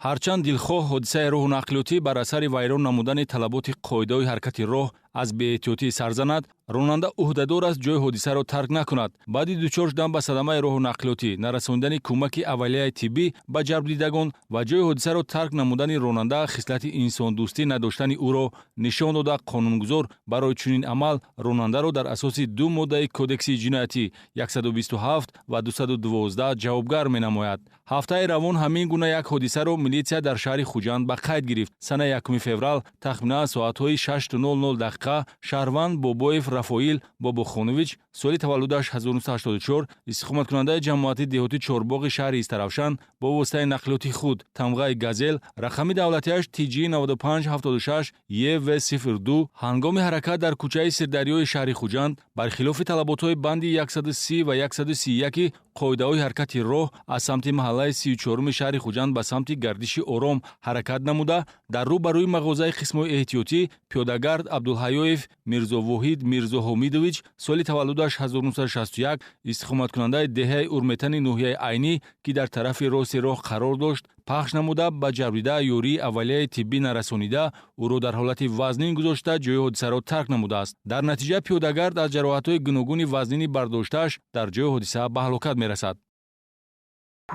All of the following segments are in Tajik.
Ҳарчанд дилхоҳ ҳодисаи роҳу нақлиётӣ бар асари вайрон намудани талаботи қоидаҳои ҳаракати роҳ аз беэҳтиётӣ сар занад, ронанда ӯҳдадор аст ҷои ҳодисаро тарк накунад. Баъди дучор шудан ба садамаи роҳу нақлиётӣ, нарасонидани кӯмаки аввалияи тиббӣ ба ҷарбдидагон ва ҷои ҳодисаро тарк намудани ронанда хислати инсондӯстӣ надоштани ӯро нишон дода, қонунгузор барои чунин амал ронандаро дар асоси ду моддаи Кодекси ҷиноятӣ 127 ва 212 ҷавобгар менамояд. Ҳафтаи равон ҳамин гуна як ҳодисаро милитсия дар шаҳри Хуҷанд ба қайд гирифт. Санаи 1 феврал тахминан соатҳои 6:00 дақиқа шаҳрванд Бобоев Рафоил Бобохонович, соли таваллудаш 1984, истиқоматкунандаи ҷамоати деҳоти Чорбоғи шаҳри Истаравшан, бо воситаи нақлиёти худ тамғаи «Газел», рақами давлатиаш ТЖ 9576 ЕВ 02, ҳангоми ҳаракат дар кӯчаи Сирдарёи шаҳри Хуҷанд бар хилофи талаботҳои банди 130 ва 131 қоидаҳои ҳаракати роҳ аз самти маҳаллаи 34-уми шаҳри Хуҷанд ба самти Гардиши Ором ҳаракат намуда, дар рӯ ба рӯи мағозаи қисмҳои эҳтиётӣ пиёдагард Абдулҳаёев Мирзовоҳид Мирзоҳомидович, соли таваллудаш 1961, истиқоматкунандаи деҳаи Урметани ноҳияи Айнӣ, ки дар тарафи рости роҳ қарор дошт, пахш намуда, ба ҷарбдида ёрии аввалияи тиббӣ нарасонида, ӯро дар ҳолати вазнин гузошта, ҷои ҳодисаро тарк намудааст. Дар натиҷа пиёдагард аз ҷароҳатҳои гуногуни вазнини бардоштааш дар ҷои ҳодиса ба ҳалокат мерасад.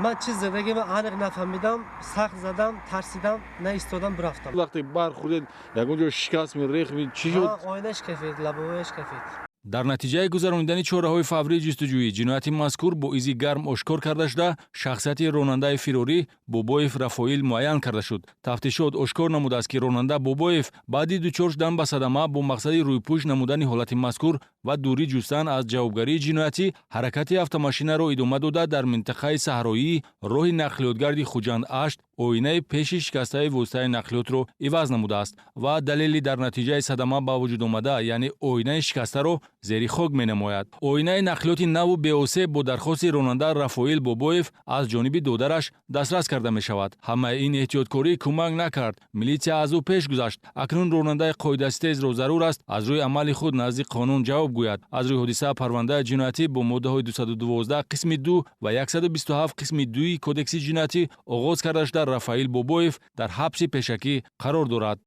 Ман чиз задагима аниқ нафаҳмидам, сахт задам, тарсидам, наистодам, бирафтам. Вақте бархӯрдед, ягон ҷо шикастми, рехми, чӣ шуд? Оина шикафед, лобовая шикафед. Дар натиҷаи гузаронидани чораҳои фаврии ҷустуҷӯӣ ҷинояти мазкур бо изи гарм ошкор карда шуда, шахсияти ронандаи фирорӣ Бобоев Рафоил муайян карда шуд. Тафтишот ошкор намудааст, ки ронанда Бобоев баъди дучор шудан ба садама бо мақсади рӯйпӯш намудани ҳолати мазкур ва дурӣ ҷустан аз ҷавобгарии ҷиноятӣ ҳаракати автомошинаро идома дода, дар минтақаи саҳроии роҳи нақлиётгарди Хуҷанд Ашт оинаи пеши шикастаи воситаи нақлиётро иваз намудааст ва далели дар натиҷаи садама ба вуҷуд омада, яъне оинаи шикастаро зери хок менамояд. Оинаи нақлиёти наву беосеб бо дархости ронанда Рафоил Бобоев аз ҷониби додараш дастрас карда мешавад. Ҳамаи ин эҳтиёткорӣ кӯмак накард, милитсия аз ӯ пеш гузашт. Акнун ронандаи қоидаситезро зарур аст аз рӯи амали худ назди қонун ҷавоб гӯяд. Аз рӯи ҳодиса парвандаи ҷиноятӣ бо моддаҳои 212 қисми 2 ва 127 қисми 2 Кодекси ҷиноятӣ оғоз карда шуда, Рафаил Бобоев дар ҳабси пешакӣ қарор дорад.